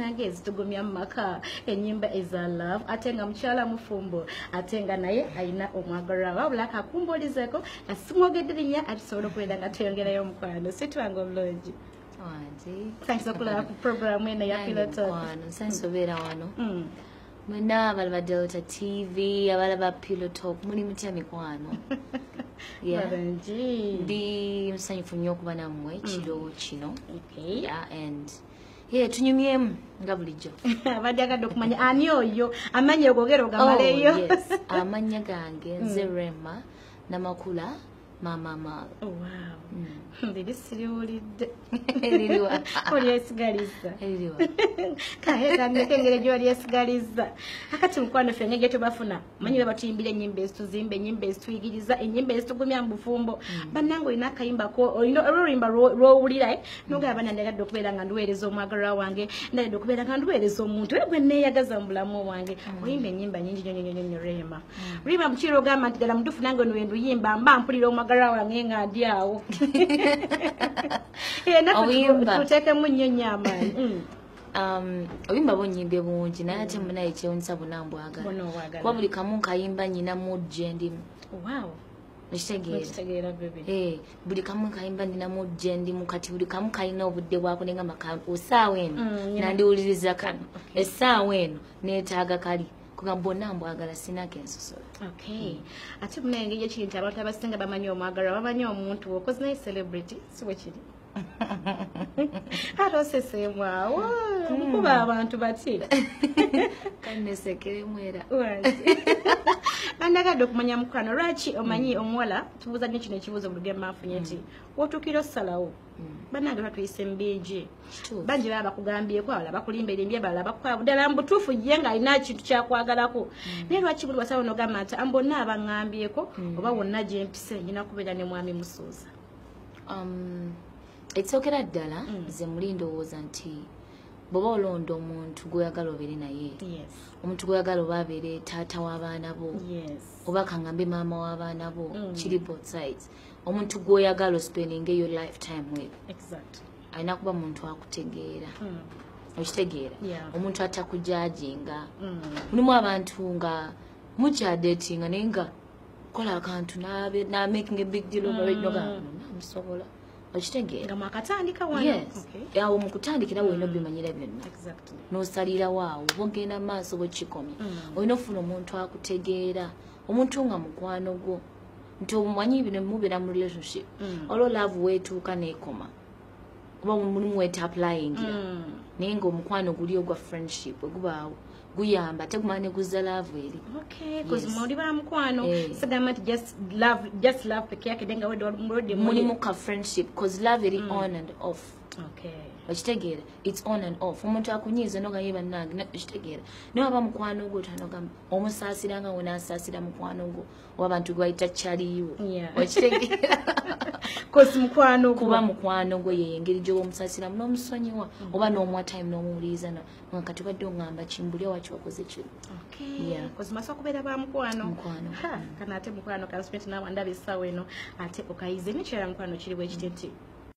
Nange ezitugumya mu maka, ennyimba eza love, ate nga mukyala mufumbo, ate nga naye alina omwagalwa, wabula kakumbuulizeeko asimwogedde linnya atusobola okubeera nga tweyongerayo omukwano. Situwange obulungi? Wangi. Thanks okulaba ku programu eno ya Nange Pillow Talk. Mukwano, nsanyusa obeera wano. Mwenna abalaba Delta TV, abalaba Pillow Talk, muli mutya mikwano? Yeah. Balungi. Ndi musanyufu nnyo okuba nammwe kiro kino. Yeah, and yeah, tunyumyemu nga bulijjo. Abadde agadde okumanya ani oyo amannya ogogera ogamaleyo. Oh, yes. Amannya gange nze Rema Namakula, Mama Mal. Oh, wow, liri siriwulidde. Eririwa? Olyesigaliza. Eririwa? Kaye kaneko engeri gyolyesigaliza. Akati mukwano, ffe engeri gyetubafuna, manyi be batuyimbira ennyimba ezituzimba, ennyimba ezituyigiriza, ennyimba ezitugumya mu bufumbo. Bannange, olina akayimbako, olina oluyimba lw'owulira nogamba, "Bana, ndagadde okubeera nga nduweereza omwagalwa wange, ndagadde okubeera nga nduweereza omuntu era gwe neeyagaza mu bulamu bwange"? Oyimba ennyimba nyingi nnyo nnyo nnyo nnyo, Rema. Luyimba mukiira ogamba nti ddala mutuufu nange ono wenduyimba mba mpulira omwagalwa wange nga ndi awo. Naffe Obuyimba. tuteekemu nnyo nnyo amaanyi. Obuyimba bunyimbye bungi, naye ate munaye kyewunyisa bonna mbwagala. Bonna obwagala. Kuba buli kamu nkayimba nyina mood gye ndimu. Okitegeera? Okitegeera, baby. Eh, buli kamu nkayimba nina mood gye ndimu. Kati buli kamu kalina obudde bwako, nengamba osaawa eno nandiwuliriza kano, essaawa eno neetaaga kali, kugamba bonna mbwagala, sinako ensosola. Okay, ate munaye engeri ekiri nti abantu abasinga bamanyi omwagalwa, bamanyi omuntu okozi, naye celebrity si bwe kiri, ate oseseemu awo mukuba abantu bati. Kanesekeremu era. Andagadde okumanya, mukwano, lwaki omanyi omuwala tubuuza nnyo kino ekibuuzo buli lwe nfunye nti wotuukira osalawo. Bannange, batuyise mu bingi. Kituufu. Bangi baba bakugambyeko, abalala bakulimba erimbye, abalala bakukola ddala mu butuufu ye ng'alina kintu kyakwagalako, naye lwaki buli wasalawo nogamba nti ambonna abaŋŋambyeko oba wonna gye mpise nyina kubeera ne mwami Musuuza? Ekisookera ddala, nze muli ndowooza nti bw'oba olonda omuntu gw'oyagala obeere naye, omuntu gw'oyagala oba abeere taata w'abaana bo, oba kangambe maama w'abaana bo, kiri both sides, omuntu gw'oyagala ospendinga your lifetime with, alina kuba muntu akutegeera. Okitegeera? Yeah. Omuntu atakujajinga. Mulimu abantu nga mukyadatinga naye nga kola akantu na making a big deal over it, nogamba namusobola. Okitegeera? Nga mwakatandika wano. Yes. Awo mu kutandikira olina obimanyira byonna, n'osalirawo awo oba ogenda mu maaso oba okikomya. Olina okufuna omuntu akutegeera, omuntu nga mukwano gwo, nti omumanyi bino mubeera mu relationship, olwo love weetuuka neekoma oba mulimu weta applyingira, naye ng'omukwano guli ogwa friendship wegubaawo guyamba, ate gumala ne guzza love eri. Okay, 'cause Yes. muli ba mukwano. Eh. Sigamba nti just love, just love peke yake, denga wedde mulwedde. Mulimu ka friendship, 'cause love eri on and off. Okitegeera? It's on and off. Omuntu akunyiiza nogaye bannange, okitegeera? Naye waba mukwano gwo, otanogamba omusaasira nga wenaasaasira mukwano gwo oba abantu gwebayita kyaliiwo. Okitegeera? 'Cause mukwano gwo. Kuba mukwano gwe, yeyo engeri gyoba omusaasiramu n'omusonyiwa oba n'omuwa time n'omuwuliriza nga kati obadde oŋŋamba kimbulya waki wakoze kino. Yeah. 'Cause masobola kubeera ba mukwano. Mukwano. Ha, kana ate mukwano kansumenti naawe ndaba essaawa eno ate okayize. Nekirala mukwano kiri bwe kiti nti